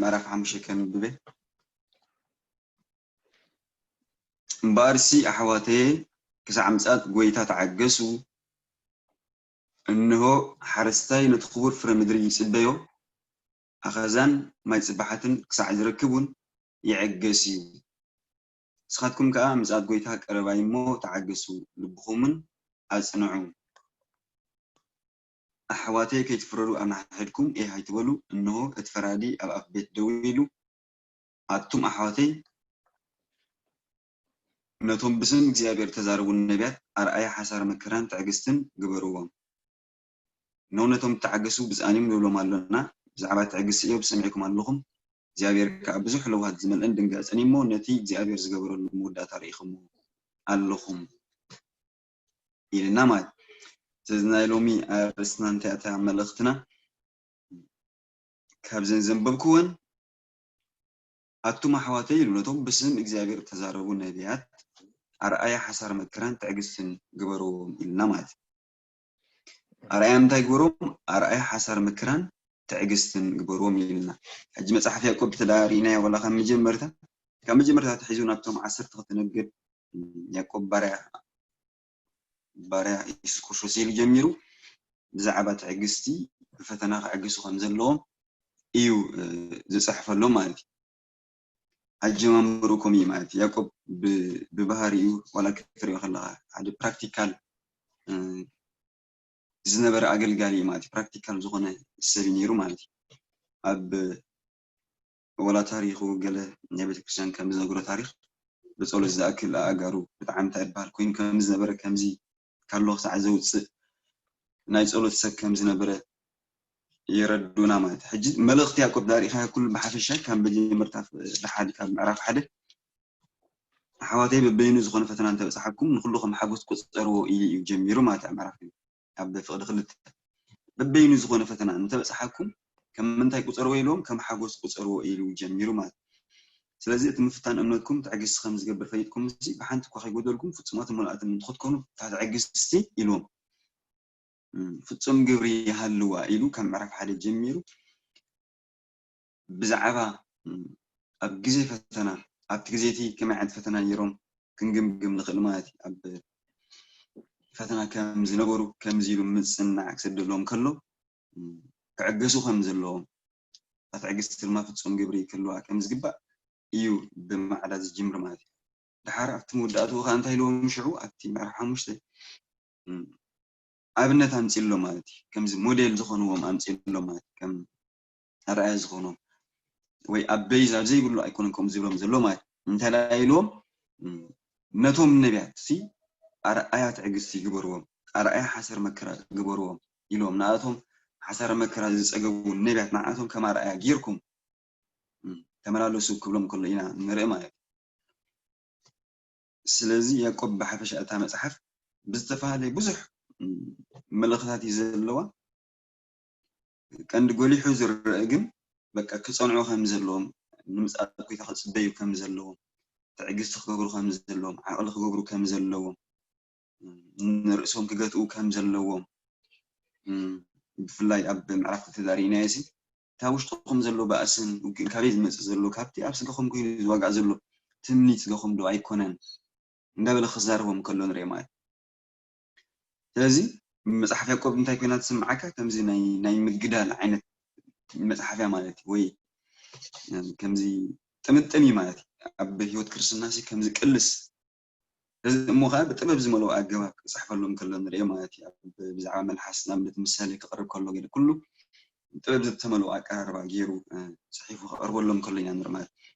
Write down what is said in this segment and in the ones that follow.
ምዕራፍ ሓሙሽተ ከንብበ። እምበኣርሲ ኣሕዋተየ፣ ክሳዕ ምጽኣት ጐይታ ተዓገሱ። እንሆ፣ ሓረስታይ ነቲ ክቡር ፍረ ምድሪ ይጽበዮ፣ ኣኸዛን ማይ ጽባሓትን ክሳዕ ዝረክብ እውን ይዕገስ እዩ። ንስኻትኩም ከኣ ምጽኣት ጐይታ ቀረባ እዩ እሞ ተዓገሱ፣ ልብኹምን ኣጽንዑ። ኣሕዋተይ ከይትፍረዱ ኣብ ንሓድሕድኩም ኤህ ኣይትበሉ፣ እንሆ እቲ ፈራዲ ኣብ ኣፍ ቤት ደው ኢሉ። ኣቱም ኣሕዋተይ ነቶም ብስም እግዚኣብሔር እተዛረቡ ነቢያት ኣርኣያ ሓሳር መከራን ትዕግስትን ግበርዎም። ኖ ነቶም እተዓገሱ ብፅኣን እዮም ንብሎም ኣሎና። ብዛዕባ ትዕግስቲ ኢዮብ ሰሚዕኩም ኣለኹም። እግዚኣብሔር ከዓ ብዙሕ ለውሃት ዝመልአን ድንጋፀን እዩ እሞ ነቲ እግዚኣብሔር ዝገበረሉ መወዳእታ ርኢኹሞ ኣለኹም ኢልና ማለት። ስለዚ ናይ ሎሚ ኣርእስትና እንታይ እያ እታ መልእኽትና? ካብዘን ዘንበብክወን ኣቱም ኣሕዋተይ ኢሉ ነቶም ብስም እግዚኣብሔር እተዛረቡ ነቢያት ኣርኣያ ሓሳር መከራን ትዕግስትን ግበርዎም ኢልና ማለት እዩ። ኣርኣያ እንታይ ግበርዎም? ኣርኣያ ሓሳር መከራን ትዕግስትን ግበርዎም ኢልና። ሕጂ መጽሓፍ ያዕቆብ እንተ ደኣ ርኢናዮ ዋላ ካብ መጀመርታ፣ ካብ መጀመርታ ኣትሒዙ ናብቶም ዓሰርተ ክልተ ነገድ ያዕቆብ ባርያ ባርያ የሱስ ክርስቶስ ኢሉ ጀሚሩ ብዛዕባ ትዕግስቲ ብፈተና ክዕግሱ ከም ዘለዎም እዩ፣ እ፣ ዝጽሕፈሎም ማለት እዩ። ኣጀማምርኡ ከምኡ እዩ ማለት እዩ። ያዕቆብ ብ-፣ ብባህሪኡ ዋላ ክትሪኦ ከለኻ ሓደ ፕራክቲካል፣ እ፣ ዝነበረ ኣገልጋሊ እዩ ማለት እዩ። ፕራክቲካል ዝኾነ ሰብ እዩ ነይሩ ማለት እዩ። ኣብ ዋላ ታሪኹ ገለ ናይ ቤተክርስትያን ከም ዝነግሮ ታሪኽ ብጸሎት ዝኣክል ኣእጋሩ ብጣዕሚ እንታይ ይበሃል ኮይኑ ከም ዝነበረ፣ ከምዚ ካሎ ክሳዕ ዘውጽእ ናይ ጸሎት ሰብ ከም ዝነበረ የረድኡና ማለት እዩ። ሕጂ መልእኽቲ ያዕቆብ ዳሪእኻ ኩሉ ብሓፈሻ ካብ መጀመርታ ሓደ ካብ ምዕራፍ ሓደ ኣሕዋተይ በበይኑ ዝኾነ ፈተና እንተበጽሓኩም ንኹሉ ከም ሓጎስ ቁጸርዎ ኢሉ እዩ ጀሚሩ ማለት እዩ። ምዕራፍ እዩ ኣብ ፍቕዲ ክልተ በበይኑ ዝኾነ ፈተና እንተበጽሓኩም ከም ምንታይ ቁጸርዎ ኢልዎም ከም ሓጎስ ቁጸርዎ ኢሉ ጀሚሩ ማለት እዩ። ስለዚ እቲ ምፍታን እምነትኩም ትዕግስቲ ከም ዝገብር ፈሊጥኩም እዚ ብሓንቲ እኳ ከይጎደልኩም ፍጹማትን ምሉኣትን እንትኽትኮኑ እታ ትዕግስቲ ኢልዎም። እም፣ ፍጹም ግብሪ ይሃልዋ ኢሉ ካብ ምዕራፍ ሓደ ጀሚሩ ብዛዕባ፣ እም፣ ኣብ ግዜ ፈተና፣ ኣብቲ ግዜ እቲ ከመይ ዓይነት ፈተና ነይሮም ክንግምግም ንኽእል ማለት እዩ። ኣብ ፈተና ከም ዝነበሩ ከምዚ ኢሉ ምጽንናዕ ክሰደሎም ከሎ፣ እም፣ ክዕገሱ ከም ዘለዎም፣ እታ ትዕግስቲ ድማ ፍጹም ግብሪ ክህልዋ ከም ዝግባእ እዩ ብማዕዳ ዝጅምር ማለት እዩ። ደሓር ኣብቲ መወዳእትኡ ኸዓ እንታይ ኢልዎም ሽዑ ኣብቲ ምዕራፍ ሓሙሽተ፣ እም፣ ኣብነት ኣምጺእሎም ማለት እዩ። ከምዚ ሞዴል ዝኾንዎም ኣምጺእሎም ማለት እዩ። ከም ኣርኣያ ዝኾንዎም ወይ ኣብ በይዝ ኣብ ዘይብሉ ኣይኮነን ከምኡ ዝብሎም ዘሎ ማለት እዩ። እንታይ ደኣ ኢልዎም፣ እም፣ ነቶም ነቢያት ሲ ኣርኣያ ትዕግስቲ ግበርዎም፣ ኣርኣያ ሓሰር መከራ ግበርዎም ኢልዎም። ንኣቶም ሓሰር መከራ ዝጸገቡ ነቢያት ንኣቶም ከም ኣርኣያ ጌርኩም፣ እም፣ ተመላለሱ ክብሎም ከሎ ኢና ንርኢ ማለት እዩ። ስለዚ ያዕቆብ ብሓፈሻ እታ መጽሓፍ ብዝተፈላለየ ብዙሕ፣ እም፣ መልእኽታት እዩ ዘለዋ። ቀንዲ ጎሊሑ ዝረአ ግን በቃ ክጸንዑ ከም ዘለዎም፣ ንምጽኣት ጐይታ ክጽበዩ ከም ዘለዎም፣ ትዕግስቲ ክገብሩ ከም ዘለዎም፣ ዓቕሊ ክገብሩ ከም ዘለዎም፣ ንርእሶም ክገትኡ ከም ዘለዎም፣ እም፣ ብፍላይ ኣብ ምዕራፍ ክልተ ዳርኢናዮ ሲ፣ ካብ ውሽጥኹም ዘሎ ባእስን ውግእን ካበይ ዝመጽእ ዘሎ? ካብቲ ኣብ ስጋኹም ኮይኑ ዝዋጋእ ዘሎ ትምኒት ስጋኹም ዶ ኣይኮነን? እንዳበለ ክዛረቦም ከሎ ንርኢ ማለት። ስለዚ መጽሓፍ ያዕቆብ እንታይ ኮይና ትስምዓካ? ከምዚ ናይ፣ ናይ ምግዳል ዓይነት መጽሓፍ እያ ማለት እዩ። ወይ፣ እም፣ ከምዚ ጥምጥም እዩ ማለት እዩ። ኣብ ህይወት ክርስትና ሲ ከምዚ ቅልስ። ስለዚ እሞ ኸዓ ብጥበብ ዝመልኦ ኣገባብ ክጽሕፈሎም ከሎ ንርኢ ማለት እዩ። ኣብ ብዛዕባ መልሓስ ንኣብነት ምሳሌ ክቕርብ ከሎ ገለ ኩሉ ብጥበብ ዝተመልኦ ኣቀራርባ ገይሩ፣ እ፣ ጽሒፉ ክቐርበሎም ከሎ ኢና ንርኢ ማለት እዩ።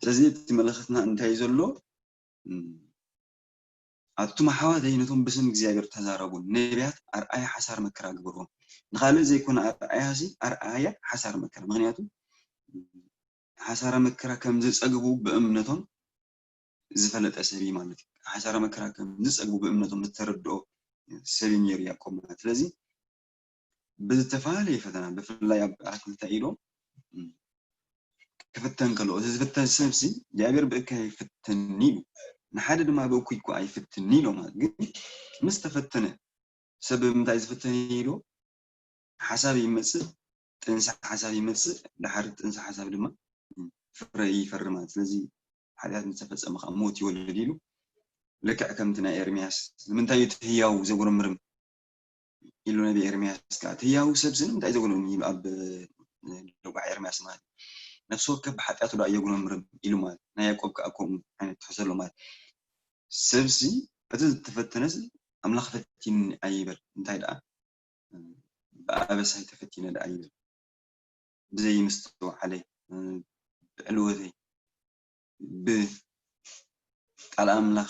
ስለዚ እቲ መልእኽትና እንታይ እዩ ዘሎ? እም፣ ኣቱም ኣሕዋተይ ነቶም ብስም እግዚኣብሔር ተዛረቡ ነቢያት ኣርኣያ ሓሳር መከራ ግበርዎም። ንኻልእ ዘይኮነ ኣርኣያ ሲ ኣርኣያ ሓሳር መከራ። ምኽንያቱ ሓሳረ መከራ ከም ዝጸግቡ ብእምነቶም ዝፈለጠ ሰብ እዩ ማለት እዩ። ሓሳረ መከራ ከም ዝጸግቡ ብእምነቶም ዝተረድኦ ሰብ እዩ ነይሩ ያዕቆብ ማለት። ስለዚ ብዝተፈላለየ ፈተና ብፍላይ ኣብ ምዕራፍ ክልተ ኢሎም፣ እም፣ ክፍተን ከሎ፣ እዚ ዝፍተን ሰብሲ እግዚኣብሔር ብእከይ ይፍተንኒ ኢሉ። ንሓደ ድማ ብእኩይ እኮ ኣይፍትንኒ ኢሎ ማለት። ግን ምስ ተፈተነ ሰብ ብምንታይ ዝፍተን ኢሎ? ሓሳብ ይመጽእ፣ ጥንሲ ሓሳብ ይመጽእ፣ ድሓር ጥንሲ ሓሳብ ድማ ፍረ ይፈሪ ማለት። ስለዚ ሓጢኣት ምስ ተፈጸመ ከኣ ሞት ይወልድ ኢሉ። ልክዕ ከምቲ ናይ ኤርምያስ፣ "ንምንታይ እዩ እቲ ህያው ዘጉረምርም?" ኢሉ ነቢ ኤርምያስ ከኣ፣ "እቲ ህያው ሰብሲ ንምንታይ ዘጉረምርም?" ኢሉ ኣብ ለቋሕ ኤርምያስ ማለት እዩ። "ነፍሲ ወከፍ ብሓጢኣቱ ደኣ የጉረምርም?" ኢሉ ማለት። ናይ ያዕቆብ ከኣ ከምኡ ዓይነት ትሕዝቶ ኣሎ ማለት። ሰብሲ እቲ ዝተፈተነሲ ኣምላኽ ፈቲኒ ኣይበል፣ እንታይ ደኣ ብኣበሳይ ተፈቲነ ደኣ ይብል። ብዘይ ምስትውዓለይ፣ ብዕልወተይ፣ ብቃል ኣምላኽ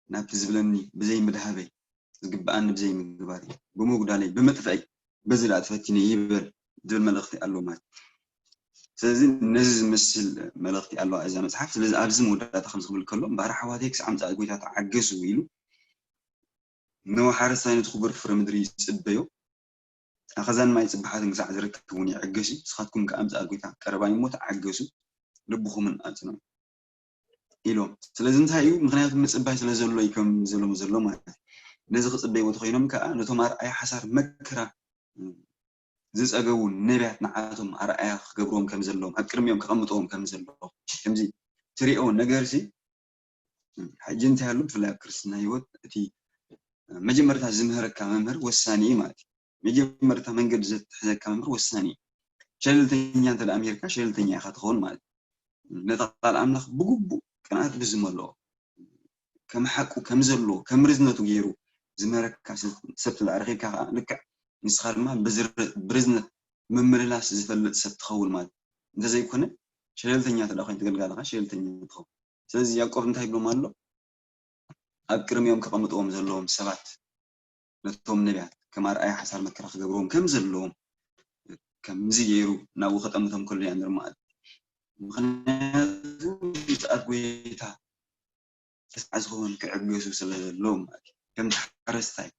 ናብቲ ዝብለኒ ብዘይ ምድሃበይ፣ ዝግብኣኒ ብዘይ ምግባረይ፣ ብምጉዳለይ፣ ብምጥፍኣይ፣ በዚ ደኣ ተፈቲነ ይበል ዝብል መልእኽቲ ኣለዎ ማለት እዩ። ስለዚ ነዚ ዝመስል መልእኽቲ ኣለዋ እዛ መጽሓፍ። ስለዚ ኣብዚ መወዳእታ ከምዚ ክብል ከሎ፣ እምበኣር ኣሕዋተይ ክሳዕ ምጽኣት ጐይታ ተዓገሱ ኢሉ፣ ነወ ሓረስታይ ነቲ ክቡር ፍረ ምድሪ ይጽበዮ፣ ኣኸዛን ማይ ጽባሓትን ክሳዕ ዝረክብ እውን ይዕገስ እዩ። ንስኻትኩም ከኣ ምጽኣት ጐይታ ቀረባ እዩ እሞ ተዓገሱ፣ ልብኹምን ኣጽንዑ ኢሎም። ስለዚ እንታይ እዩ? ምኽንያቱ ምጽባይ ስለ ዘሎ እዩ ከም ዘሎም ዘሎ ማለት እዩ። ነዚ ክጽበይዎ ተኾይኖም ከኣ ነቶም ኣርኣያ ሓሳር መከራ ዝጸገቡ ነቢያት ንዓቶም ኣርኣያ ክገብርዎም ከም ዘለዎም፣ ኣብ ቅድሚኦም ከቐምጥዎም ከም ዘለዎም፣ ከምዚ ትሪኦ ነገርሲ ሕጂ እንታይ ኣሎ? ብፍላይ ኣብ ክርስትና ህይወት እቲ መጀመርታ ዝምህረካ መምህር ወሳኒ እዩ ማለት እዩ። መጀመርታ መንገዲ ዘትሕዘካ መምህር ወሳኒ እዩ። ሸለልተኛ እንተ ደኣ ምሂርካ፣ ሸለልተኛ ኢኻ ትኸውን ማለት እዩ። ነቲ ቃል ኣምላኽ ብግቡእ ቅንኣት ብዝመልኦ፣ ከም ሓቁ፣ ከም ዘለዎ፣ ከም ርዝነቱ ገይሩ ዝምህረካ ሰብ፣ ሰብ እንተ ደኣ ረኺብካ ከኣ፣ ልክዕ ንስኻ ድማ ብዝር-፣ ብርዝነት ምምልላስ ዝፈልጥ ሰብ ትኸውን ማለት እዩ። እንተዘይኮነ፣ ሸለልተኛ እንተ ደኣ ኮይኑ፣ ተገልጋልኻ ሸለልተኛ ትኸውን። ስለዚ ያዕቆብ እንታይ ይብሎም ኣሎ? ኣብ ቅድሚኦም ከቐምጥዎም ዘለዎም ሰባት፣ ነቶም ነቢያት ከም ኣርኣያ ሓሳር መከራ ክገብርዎም ከም ዘለዎም፣ ከምዚ ገይሩ ናብኡ ከጠምቶም ከሎ ኢና ንርኢ ማለት እዩ። ምኽንያቱ ምጽኣት ጐይታ ተስዓ ዝኸውን ክዕገሱ ስለ ዘለዎም ማለት እዩ። ከምቲ ሓረስታይ፣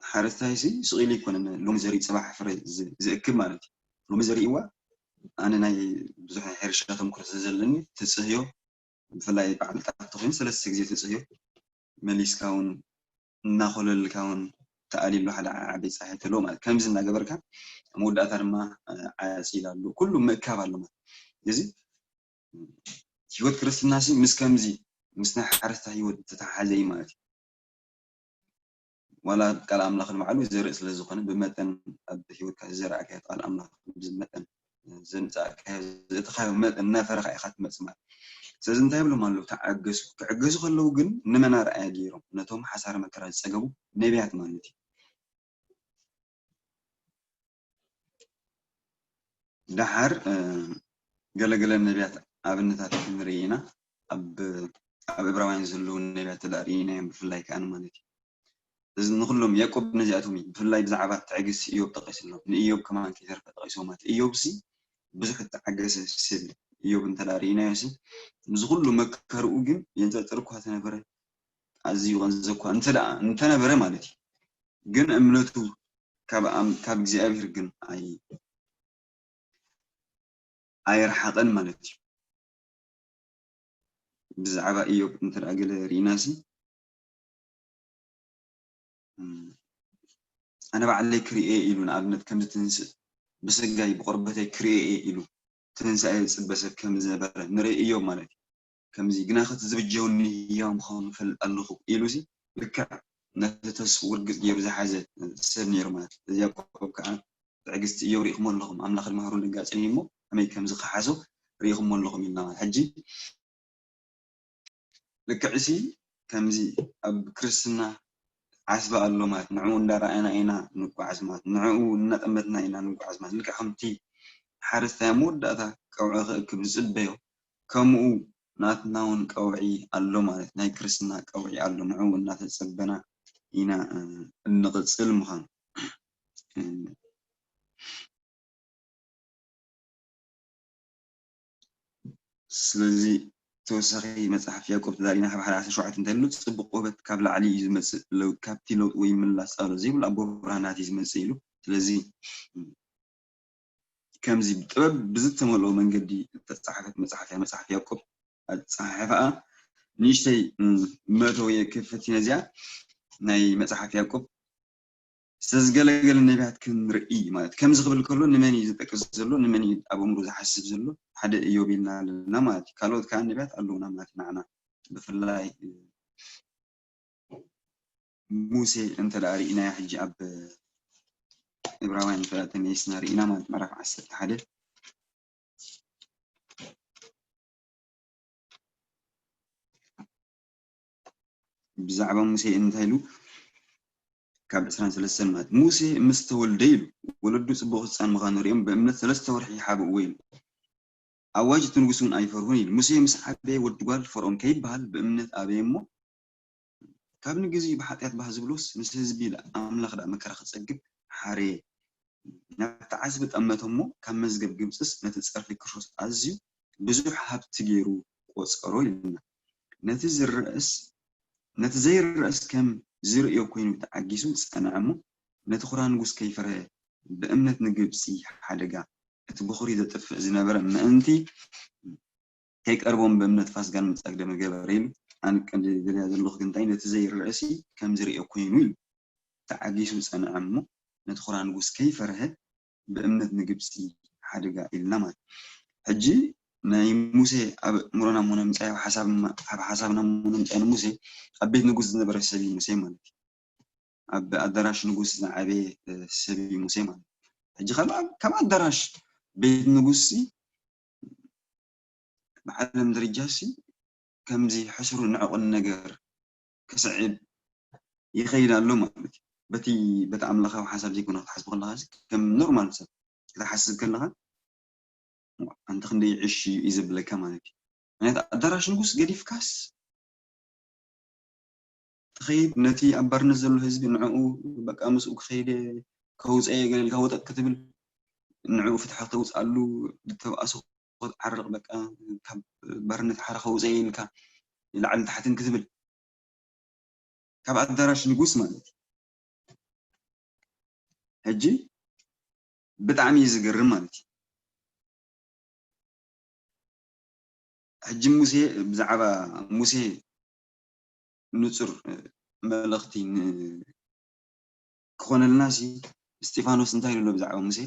ሓረስታይሲ ስቕ ኢሉ ኣይኮነን ሎሚ ዘሪኡ ጽባሕ ፍረ ዝ-፣ ዝእክብ ማለት እዩ። ሎሚ ዘሪእዋ፣ ኣነ ናይ ብዙሕ ናይ ሕርሻ ተምኩሮ ስለ ዘለኒ፣ ትጽህዮ፣ ብፍላይ በዓል ጣፍ ተኾይኑ ሰለስተ ግዜ ትጽህዮ፣ መሊስካ እውን እናኾለልካ እውን ተኣልየሉ ሓደ ዓቢ ጸሓይ ተሎ ማለት። ከምዚ እናገበርካ መወዳእታ ድማ፣ እ፣ ዓጺድ ኣሎ። ኩሉ ምእካብ ኣሎ ማለት። እዚ ህይወት ክርስትናሲ ምስ ከምዚ፣ ምስ ናይ ሓረስታይ ህይወት ዝተተሓሓዘ እዩ ማለት እዩ። ዋላ ቃል ኣምላኽ ንባዕሉ ዘርኢ ስለ ዝኾነ፣ ብመጠን ኣብ ህይወትካ ዝዘራእካዮ ቃል ኣምላኽ፣ ብመጠን ዘምጻእካዮ፣ ዘእተኻዮ መጠን እናፈረኻ ኢኻ ትመጽእ ማለት። ስለዚ እንታይ ይብሎም ኣለዉ? ተዓገሱ። ክዕገሱ ከለዉ ግን ንመን ኣርኣያ ገይሮም? ነቶም ሓሳረ መከራ ዝጸገቡ ነቢያት ማለት እዩ። ደሓር፣ እ፣ ገለገለ ነቢያት ኣብነታት ክንርኢ ኢና። ኣብ፣ ኣብ ዕብራውያን ዘለዉ ነቢያት ተዳ ርኢናዮም ብፍላይ ከኣ ማለት እዩ። እዚ ንኹሎም ያዕቆብ ነዚኣቶም እዩ። ብፍላይ ብዛዕባ ትዕግስቲ ኢዮብ ጠቒሱ ኣሎ። ንኢዮብ ከማን ከይተርፈ ጠቒስዎ ማለት እዩ። ኢዮብሲ ብዙሕ እተዓገሰ ሰብ እዩ። ኢዮብ እንተ ደኣ ርኢናዮሲ፣ እዚ ኩሉ መከርኡ ግን የንጸርጽር እኳ ተነበረ፣ ኣዝዩ ቀንዘ እኳ እንተ ደኣ፣ እንተ ነበረ ማለት እዩ። ግን እምነቱ ካብ ኣም-፣ ካብ እግዚኣብሔር ግን ኣይ-፣ ኣይረሓቐን ማለት እዩ። ብዛዕባ ኢዮብ እንተ ደኣ ገለ ርኢናሲ፣ እም፣ ኣነ ባዕለይ ክርእየ ኢሉ፣ ንኣብነት ከምዚ ትንስእ፣ ብስጋይ ብቆርበተይ ክርእየ ኢሉ ትንሳኤ ዝጽበ ሰብ ከም ዝነበረ ንርኢ ኢዮብ ማለት እዩ። ከምዚ ግናኸ እቲ ዝብጀውኒ ህያው ምዃኑ እፈልጥ ኣለኹ ኢሉሲ፣ ልክዕ ነቲ ተስፍኡ ርግጽ ገይሩ ዝሓዘ ሰብ ነይሩ ማለት እዩ። እዚ ያዕቆብ ከኣ ትዕግስቲ ኢዮብ ርኢኹሞ ኣለኹም፣ ኣምላኽ ድማ ህሩይ ነጋጽን እዩ እሞ ከመይ ከም ዝኸሓሶ ርኢኹሞ ኣለኹም ኢልና ማለት። ሕጂ ልክዕሲ ከምዚ ኣብ ክርስትና ዓስቢ ኣሎ ማለት፣ ንዕኡ እንዳረኣና ኢና ንጓዓዝ ማለት፣ ንዕኡ እናጠመትና ኢና ንጓዓዝ ማለት። ልክዕ ከምቲ ሓረስታይ ኣብ መወዳእታ ቀውዒ ክእክብ ዝጽበዮ፣ ከምኡ ናትና እውን ቀውዒ ኣሎ ማለት፣ ናይ ክርስትና ቀውዒ ኣሎ፣ ንዕኡ እናተጸበና ኢና፣ እ፣ እንቕጽል ምዃኑ። እ፣ ስለዚ ተወሳኺ መጽሓፍ ያዕቆብ ተዛሪብና ካብ ሓደ ዓሰርተ ሸውዓተ እንታይ ኣሎ? ጽቡቕ ቆበት ካብ ላዕሊ እዩ ዝመጽእ፣ ለው-፣ ካብቲ ለውጢ ወይ ምላስ ጻሎ ዘይብሉ ኣቦ ብርሃናት እዩ ዝመጽእ ኢሉ። ስለዚ ከምዚ ብጥበብ ብዝተመልኦ መንገዲ እተጻሕፈት መጽሓፍ እያ። መጽሓፍ ያዕቆብ ኣጸሓሕፋኣ ንእሽተይ፣ እም፣ መእተዊ ክፍት ነዚኣ ናይ መጽሓፍ ያዕቆብ ዝተዝገለገለ ነቢያት ክንርኢ ማለት እዩ። ከምዚ ክብል ከሎ ንመን እዩ ዝጠቅስ ዘሎ? ንመን እዩ ኣብ ኣእምሮ ዝሓስብ ዘሎ? ሓደ እዮብ ኢልና ኣለና ማለት እዩ። ካልኦት ከዓ ነቢያት ኣለውና ማለት እዩ። ንዓና ብፍላይ ሙሴ እንተ ደኣ ርኢናዮ ሕጂ ኣብ ዕብራውያን እንተ ደኣ ተመሊስና ርኢና ማለት ምዕራፍ ዓሰርተ ሓደ ብዛዕባ ሙሴ እንታይ ኢሉ? ካብ ዕስራን ሰለስተን ማለት ሙሴ ምስ ተወልደ ኢሉ ወለዱ ጽቡቕ ህጻን ምዃኑ ሪኦም ብእምነት ሰለስተ ወርሒ ይሓብእዎ ኢሉ። ኣዋጅ እቲ ንጉስ እውን ኣይፈርሁን ኢሉ። ሙሴ ምስ ዓበየ ወዲ ጓል ፈርኦን ከይበሃል ብእምነት ኣበየ እሞ ካብ ንግዜኡ ብሓጢኣት ባህ ዝብሎስ ምስ ህዝቢ ኣምላኽ ደኣ መከራ ክጸግብ ሓረየ። ናብቲ ዓስቢ ጠመተ እሞ ካብ መዝገብ ግብጽስ ነቲ ጸርፊ ክርስቶስ ኣዝዩ ብዙሕ ሃብቲ ገይሩ ቆጸሮ ኢልና። ነቲ ዝረእስ ነቲ ዘይረእስ ከም ዝርእዮ ኮይኑ ተዓጊሱ ጸንዐ እሞ ነቲ ኹራ ንጉስ ከይፈርሀ ብእምነት ንግብጺ ሓደጋ እቲ በኹሪ ዘጥፍእ ዝነበረ ምእንቲ ከይቀርቦም ብእምነት ፋስጋን ምጻግ ደመ ገበረ ኢሉ። ኣነ ቀንዲ ዝደልያ ዘለኹ ግን እንታይ ነቲ ዘይረእሲ ከም ዝርእዮ ኮይኑ ኢሉ ተዓጊሱ ጸንዐ እሞ ነቲ ኹራ ንጉስ ከይፈርሀ ብእምነት ንግብጺ ሓደጋ ኢልና ማለት እዩ። ሕጂ ናይ ሙሴ ኣብ እምሮና እሞ ነምጻዮ፣ ኣብ ሓሳብና እሞ ነምጻዮ፣ ንሙሴ ኣብ ቤት ንጉስ ዝነበረ ሰብ እዩ ሙሴ ማለት እዩ። ኣብ ኣዳራሽ ንጉስ ዝዓበየ ሰብ እዩ ሙሴ ማለት እዩ። ሕጂ ካብ ኣብ- ካብ ኣዳራሽ ቤት ንጉስ ሲ ብዓለም ደረጃ ሲ ከምዚ ሕሱርን ንዕቕን ነገር ክስዕብ ይኸይድ ኣሎ ማለት እዩ። በቲ በቲ ኣምላኻዊ ሓሳብ ዘይኮነ ክትሓስብ ከለኻ ሲ ከም ኖርማል ሰብ ክትሓስብ ከለኻ ኣንቲ ክንደይ ዕሽ እዩ ዘብለካ ማለት እዩ። ምክንያቱ ኣዳራሽ ንጉስ ገዲፍካስ ትኸይድ ነቲ ኣብ ባርነት ዘሎ ህዝቢ ንዕኡ በቃ ምስኡ ክኸይድ ከውፀየ ገለ ኢልካ ወጠጥ ክትብል ንዕኡ ፍትሒ ክተውፅኣሉ ዝተብኣሱ ክትዓርቕ በቃ ካብ ባርነት ሓራ ከውፀየ ኢልካ ንላዕሊ ታሕትን ክትብል ካብ ኣዳራሽ ንጉስ ማለት እዩ። ሕጂ ብጣዕሚ እዩ ዝገርም ማለት እዩ። ሕጂ ሙሴ ብዛዕባ ሙሴ ንፁር መልእኽቲ ን- ክኾነልና ሲ እስጢፋኖስ እንታይ ኢሉ ብዛዕባ ሙሴ?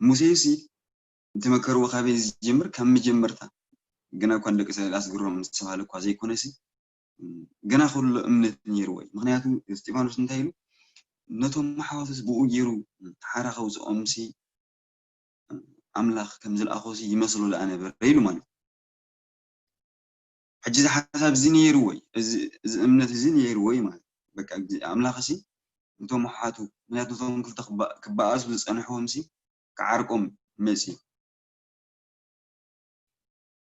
ሙሴ ሲ እቲ መከርዎ ካበይ ዝጀምር? ካብ መጀመርታ ግና እኳ ንደቂ እስራኤል ኣስግሮም ዝተባህለ እኳ ዘይኮነ ሲ ግና ኩሉ እምነት ነይርዎ እዩ። ምክንያቱ እስጢፋኖስ እንታይ ኢሉ ነቶም ኣሕዋትስ ብኡ ገይሩ ሓራ ከውፅኦም ሲ ኣምላኽ ከም ዝለኣኾ ሲ ይመስሎ ደኣ ነበረ ኢሉ ማለት እዩ። ሕጂ እዚ ሓሳብ እዚ ነይርዎ እዩ፣ እዚ እዚ እምነት እዚ ነይርዎ እዩ ማለት እዩ። በቃ ኣምላኽ ሲ ነቶም ኣሓቱ ምክንያቱ ነቶም ክልተ ክበኣሱ ዝፀንሕዎም ሲ ክዓርቆም መፅዩ።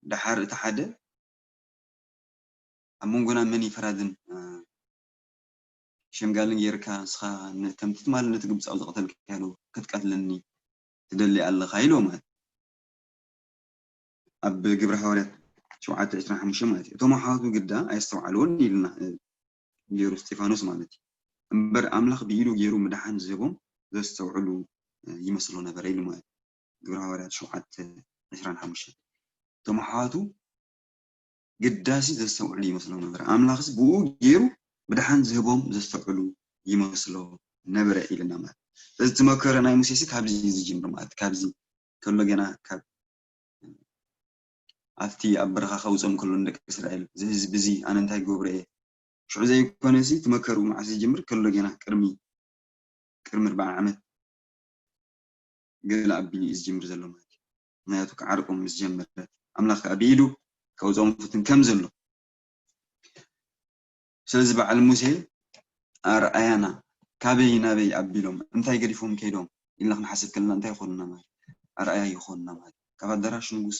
ደሓር እቲ ሓደ ኣብ መንጎና መን ይፈራድን ሸምጋልን ጌርካ ንስኻ ከምቲ ትማሊ ነቲ ግብፃዊ ዝቐተልካዮ ክትቀትለኒ ትደሊ ኣለኻ ኢልዎ ማለት ኣብ ግብሪ ሃዋርያት ሸውዓተ ዕስራን ሓሙሽተን ማለት እዩ። እቶም ኣሓቱ ግዳ ኣየስተውዓልዎን ኢልና ገይሩ እስጢፋኖስ ማለት እዩ። እምበር ኣምላኽ ብኢዱ ገይሩ ምድሓን ዝህቦም ዘስተውዕሉ ይመስሎ ነበረ ኢሉ ማለት እዩ። ግብሪ ሃዋርያት ሸውዓተ ዕስራን ሓሙሽተን እቶም ኣሓቱ ግዳሲ ዘስተውዕሉ ይመስሎም ነበረ። ኣምላኽስ ብኡ ገይሩ ብድሓን ዝህቦም ዘስተውዕሉ ይመስሎ ነበረ ኢልና ማለት። ስለዚ እቲ መከረ ናይ ሙሴ ሲ ካብዚ እዩ ዝጅምር ማለት ካብዚ ከሎ ገና ካብ ኣብቲ ኣብ በረኻ ከውፅኦም ከሎ ንደቂ እስራኤል እዚ ህዝቢ እዚ ኣነ እንታይ ገብሮ እየ ሽዑ ዘይኮነ ሲ እቲ መከሩ መዓስ ዝጅምር ከሎ ገና ቅድሚ ቅድሚ ኣርባዓ ዓመት ገለ ኣቢሉ እዩ ዝጅምር ዘሎ ማለት እዩ። ምክንያቱ ክዓርቆም ምስ ጀመረ ኣምላኽ ከዓ ብኢዱ ከውፅኦም ፍትን ከም ዘሎ ስለዚ በዓል ሙሴ ኣርኣያና ካበይ ናበይ ኣቢሎም እንታይ ገዲፎም ከይዶም ኢልና ክንሓስብ ከለና እንታይ ይኾኑና ማለት ኣርኣያ ይኾኑና ማለት ካብ ኣዳራሽ ንጉስ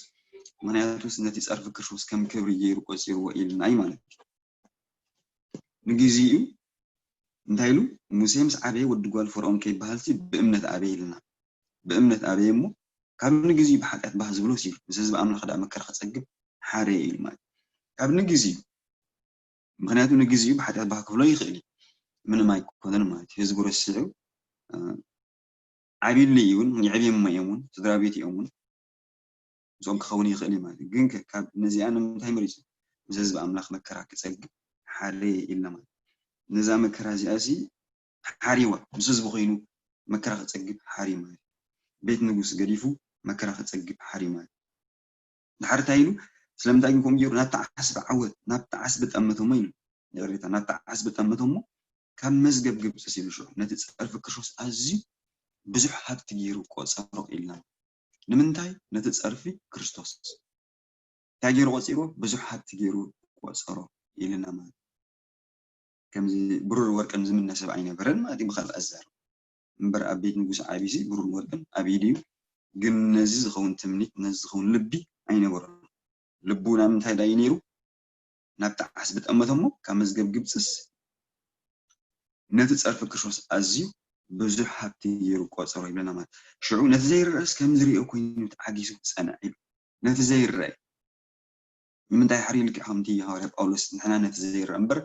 ምክንያቱስ ነቲ ፀርፊ ክርስቶስ ከም ክብሪ ገይሩ ቆፂርዎ ኢልና እዩ ማለት እዩ ንግዜኡ እንታይ ኢሉ ሙሴ ምስ ዓበየ ወዲ ጓል ፈርኦን ከይበሃልሲ ብእምነት ኣበየ ኢልና ብእምነት ኣበየ እሞ ካብ ንግዜኡ ብሓጢኣት ባህ ዝብሎ ሲሉ ምስ ህዝቢ ኣምላኽ ደኣ መከራ ክፀግብ ሓረየ ኢሉ ማለት ካብ ንግዜኡ ምክንያቱ ንግዜኡ ብሓጢኣት ባህ ክብሎ ይኽእል እዩ ምንም ኣይኮነን ማለት እዩ ህዝቡ ረሲዑ ዓብይሉ እውን የዕብየሞ እዮም እውን ስድራ ቤት እዮም እውን ምስኦም ክኸውን ይኽእል እዩ ማለት እዩ ግን ካብ ነዚኣ ንምንታይ መሪፁ ምስ ህዝቢ ኣምላኽ መከራ ክፀግብ ሓደ ኢልና ማለት ነዛ መከራ እዚኣ ሲ ሓሪዋ፣ ምስ ህዝቢ ኮይኑ መከራ ክጸግብ ሓሪማ። ቤት ንጉስ ገዲፉ መከራ ክጸግብ ሓሪማ። ድሓር እንታይ ኢሉ? ስለምንታይ ግን ከምኡ ገይሩ? ናብቲ ዓስቢ ዓወት፣ ናብቲ ዓስቢ ጠመቶሞ ኢሉ። ይቕሬታ፣ ናብቲ ዓስቢ ጠመቶሞ ካብ መዝገብ ግብጽስ ኢሉ ሽዑ ነቲ ጸርፊ ክርስቶስ ኣዝዩ ብዙሕ ሃብቲ ገይሩ ቆጸሮ ኢልና። ንምንታይ? ነቲ ጸርፊ ክርስቶስ እንታይ ገይሩ ቆጺርዎ? ብዙሕ ሃብቲ ገይሩ ቆጸሮ ኢልና ማለት። ከምዚ ብሩር ወርቅን ዝምነ ሰብ ኣይነበረን ማለት እዩ ብኻልእ ኣዛር። እምበር ኣብ ቤት ንጉስ ዓብይሲ ብሩር ወርቅን ኣብ ኢዱ እዩ። ግን ነዚ ዝኸውን ትምኒት፣ ነዚ ዝኸውን ልቢ ኣይነበሮን። ልቡ ናብ ምንታይ ዳዩ ነይሩ? ናብቲ ዓስቢ ጠመቶ እሞ ካብ መዝገብ ግብፅስ ነቲ ጸርፊ ክርስቶስ ኣዝዩ ብዙሕ ሃብቲ ገይሩ ቆጸሮ ይብለና ማለት። ሽዑ ነቲ ዘይረኣስ ከም ዝሪኦ ኮይኑ ተዓጊሱ ክጸንዕ ኢሉ። ነቲ ዘይረኣይ ንምንታይ ሓሪ ልክዕ ከምቲ ሃዋርያ ጳውሎስ ንሕና ነቲ ዘይረአ እምበር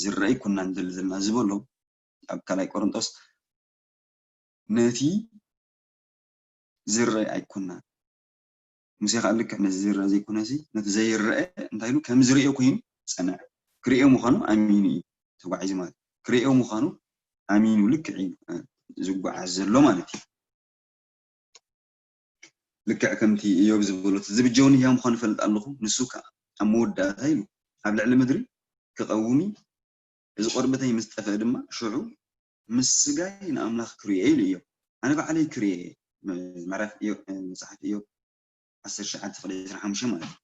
ዝረአ ኣይኮና ንደሊ ዘለና ዝበሎ ኣብ ካልኣይ ቆሮንጦስ ነቲ ዝረአ ኣይኮና። ሙሴ ከዓ ልክዕ ነቲ ዝረአ ዘይኮነ ሲ ነቲ ዘይረአ እንታይ ኢሉ ከም ዝሪኦ ኮይኑ ጸንዐ። ክሪኦ ምዃኑ ኣሚኑ እዩ ተጓዒዙ ማለት እዩ። ክሪኦ ምዃኑ ኣሚኑ ልክዕ እዩ ዝጓዓዝ ዘሎ ማለት እዩ። ልክዕ ከምቲ እዮብ ዝበሎ ዝብጀውን ህያው ምዃኑ እፈልጥ ኣለኹ፣ ንሱ ከኣ ኣብ መወዳእታ ኢሉ ኣብ ልዕሊ ምድሪ ክቐውም እዩ። እዚ ቆርበተይ ምስ ጠፍአ ድማ ሽዑ ምስ ስጋይ ንኣምላኽ ክርእዮ ኢሉ እዮብ። ኣነ ባዕለይ ክርእየ እየ። መጽሓፍ እዮብ ዓሰርተ ትሽዓተ ፍቕዲ ዕስራን ሓሙሽተን ማለት እዩ።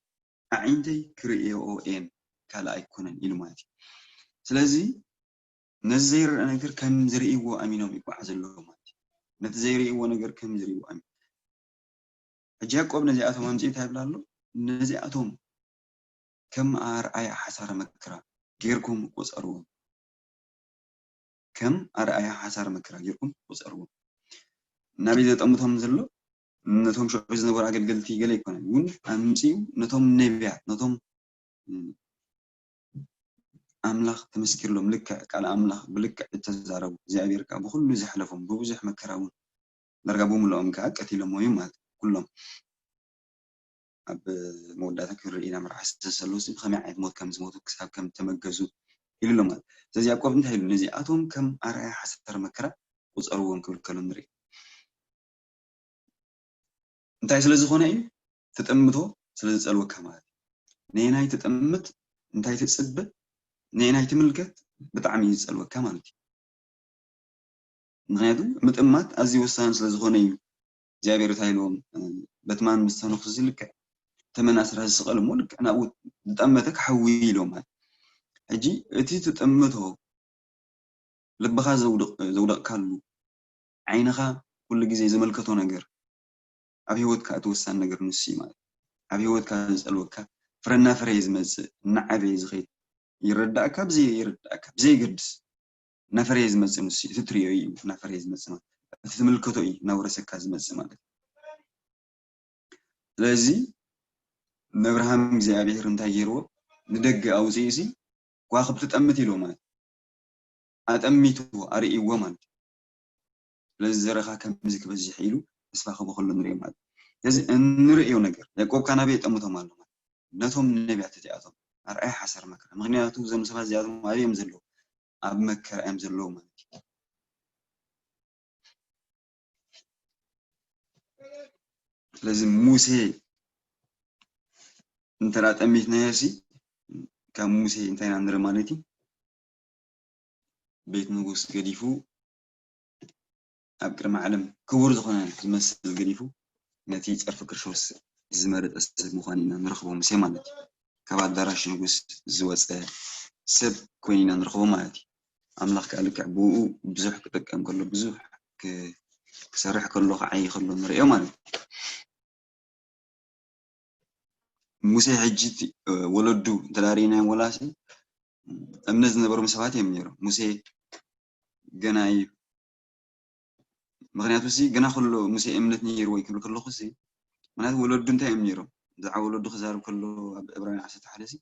ኣዒንተይ ክርእየኦ እየን ካልእ ኣይኮነን ኢሉ ማለት እዩ። ስለዚ ነዚ ዘይረአ ነገር ከም ዝርእይዎ ኣሚኖም ይጓዓዙ ኣለዉ ማለት እዩ። ነቲ ዘይርእይዎ ነገር ከም ዝርእይዎ ኣሚኖም። ሕጂ ያዕቆብ ነዚኣቶም ኣምፅኡ እንታይ ይብል ኣሎ? ነዚኣቶም ከም ኣርኣያ ሓሳረ መከራ ጌርኩም ቁፀርዎም። ከም ኣርኣያ ሓሳረ መከራ ጌርኩም ቁፀርዎም። ናበይ ዘጠምቶም ዘሎ? ነቶም ሽዑ ዝነበሩ ኣገልገልቲ ገለ ኣይኮነን። እውን ኣምፅኡ ነቶም ነቢያት፣ ነቶም ኣምላኽ ተመስኪርሎም ልክዕ ቃል ኣምላኽ ብልክዕ እተዛረቡ እግዚኣብሔር ከዓ ብኩሉ ዘሕለፎም ብብዙሕ መከራ እውን ዳርጋ ብምልኦም ከዓ ቀቲሎሞ እዩ ማለት ኩሎም ኣብ መወዳእታ ክንርኢ ኢና መርዓ ዝተሰለሱ ብከመይ ዓይነት ሞት ከም ዝሞቱ ክሳብ ከም ተመገዙ ኢሉ ኣሎ ማለት ስለዚ ያዕቆብ እንታይ ኢሉ ነዚኣቶም ከም ኣርኣያ ሓሳር መከራ ቁፀርዎም ክብል ከሎ ንርኢ እንታይ ስለ ዝኾነ እዩ ትጥምቶ ስለ ዝፀልወካ ማለት እዩ ነየናይ ትጥምት እንታይ ትፅበ ነየናይ ትምልከት ብጣዕሚ እዩ ዝፀልወካ ማለት እዩ ምክንያቱ ምጥማት ኣዝዩ ወሳኒ ስለ ዝኾነ እዩ እግዚኣብሔር እንታይ ኢልዎም በትማን ምስ ተነኽሱ ልክዕ ተመን ኣስራ ዝስቐል እሞ ልክዕ ናብኡ ዝጠመተ ክሓዊ ኢሎም ማለት ሕጂ እቲ ትጥምቶ ልብኻ ዘውደቕካሉ ዓይንኻ ኩሉ ግዜ ዝመልከቶ ነገር ኣብ ህይወትካ እቲ ወሳኒ ነገር ንሱ እዩ ማለት ኣብ ህይወትካ ዝፀልወካ ፍረ እናፈረየ ዝመፅእ እናዓበየ ዝኸይድ ይረዳእካ ብዘይ ይረዳእካ ብዘይገድስ እናፈረየ ዝመፅእ ንሱ እቲ ትሪኦ እዩ እናፈረየ ዝመፅእ ማለት እቲ ትምልከቶ እዩ እናወረሰካ ዝመፅእ ማለት ስለዚ ንኣብርሃም እግዚኣብሔር እንታይ ገይርዎ ንደገ ኣውፅኡ ሲ ከዋክብቲ ጠምት ኢልዎ ማለት ኣጠሚትዎ ኣርእይዎ ማለት እዩ ስለዚ ዘረኻ ከምዚ ክበዝሕ ኢሉ ተስፋ ክህቦ ከሎ ንሪኦ ማለት እዩ ስለዚ እንርእዮ ነገር ያዕቆብ ካናበይ የጠምቶም ኣሎ ማለት ነቶም ነቢያት እዚኣቶም ኣርኣያ ሓሳር መከራ ምክንያቱ እዞም ሰባት እዚኣቶም ኣበዮም ዘለዉ ኣብ መከራ እዮም ዘለዉ ማለት እዩ ስለዚ ሙሴ እንተ ጠሚትናዮ ሲ ካብ ሙሴ እንታይ ኢና ንርኢ ማለት እዩ ቤት ንጉስ ገዲፉ ኣብ ቅድሚ ዓለም ክቡር ዝኾነ ዝመስል ገዲፉ ነቲ ጸርፊ ክርስቶስ ዝመረጸ ሰብ ምዃኑ ኢና ንረኽቦ ሙሴ ማለት እዩ ካብ ኣዳራሽ ንጉስ ዝወፀ ሰብ ኮይኑ ኢና ንረኽቦ ማለት እዩ ኣምላኽ ከዓ ልክዕ ብኡ ብዙሕ ክጥቀም ከሎ ብዙሕ ክሰርሕ ከሎ ክዓይ ከሎ ንርእዮ ማለት እዩ ሙሴ ሕጂ ወለዱ እንተዳሪእናዮም ወላሲ እምነት ዝነበሮም ሰባት እዮም ነይሮም ሙሴ ገና እዩ ምክንያቱ ሲ ገና ከሎ ሙሴ እምነት ነይርዎ ይክብል ከለኹ ሲ ምክንያቱ ወለዱ እንታይ እዮም ነይሮም ብዛዕባ ወለዱ ክዛርብ ከሎ ኣብ ዕብራውያን ዓሰርተ ሓደ ሲ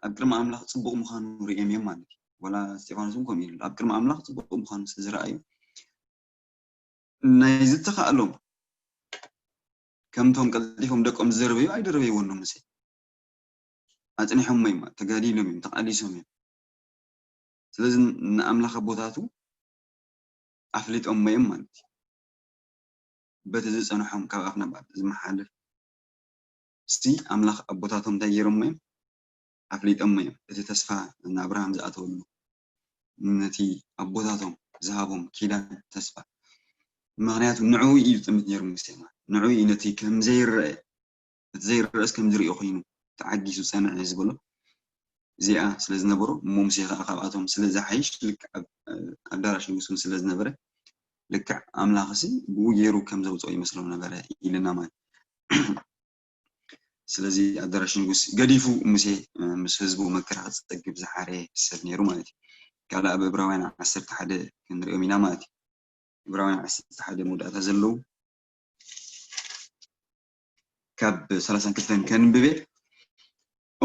ኣብ ቅድሚ ኣምላኽ ፅቡቅ ምዃኑ ርኦም እዮም ማለት እዩ ወላ ስቴፋኖስ እውን ከምኡ ኢሉ ኣብ ቅድሚ ኣምላኽ ፅቡቅ ምዃኑ ዝረኣዩ ናይ ዝተኻእሎም ከምቶም ቀልጢፎም ደቆም ዝደርበዩ ኣይደረበይዎን ዶ ሙሴ ኣፅኒሖሞ እዮም ተጋዲሎም እዮም ተቃሊሶም እዮም ስለዚ ንኣምላኽ ኣቦታቱ ኣፍሊጦሞ እዮም ማለት እዩ። በቲ ዝጸንሖም ካብ ኣፍ ናብ ኣፍ ዝመሓለፍ እስቲ ኣምላኽ ኣቦታቶም እንታይ ገይሮሞ እዮም? ኣፍሊጦሞ እዮም። እቲ ተስፋ ንኣብርሃም ዝኣተወሉ ነቲ ኣቦታቶም ዝሃቦም ኪዳን ተስፋ። ምኽንያቱ ንዕኡ እዩ ዝጥምት ነይሩ ሙሴ ማለት ንዕኡ እዩ ነቲ ከም ዘይረአ እቲ ዘይረአስ ከም ዝሪኦ ኮይኑ ተዓጊሱ ጸንዐ ዝበሎ እዚኣ ስለ ዝነበሮ እሞ ሙሴ ከዓ ካብኣቶም ስለ ዝሓይሽ ልክዕ ኣብ ኣዳራሽ ንጉስ እውን ስለ ዝነበረ ልክዕ ኣምላኽሲ ብኡ ገይሩ ከም ዘውፅኦ ይመስሎም ነበረ ኢልና ማለት ስለዚ ኣዳራሽ ንጉስ ገዲፉ ሙሴ ምስ ህዝቡ መከራ ክፀግብ ዝሓረ ሰብ ነይሩ ማለት እዩ። ካልእ ኣብ እብራውያን ዓሰርተ ሓደ ክንሪኦም ኢና ማለት እዩ። እብራውያን ዓሰርተ ሓደ መወዳእታ ዘለዉ ካብ ሰላሳን ክልተን ከንብቤ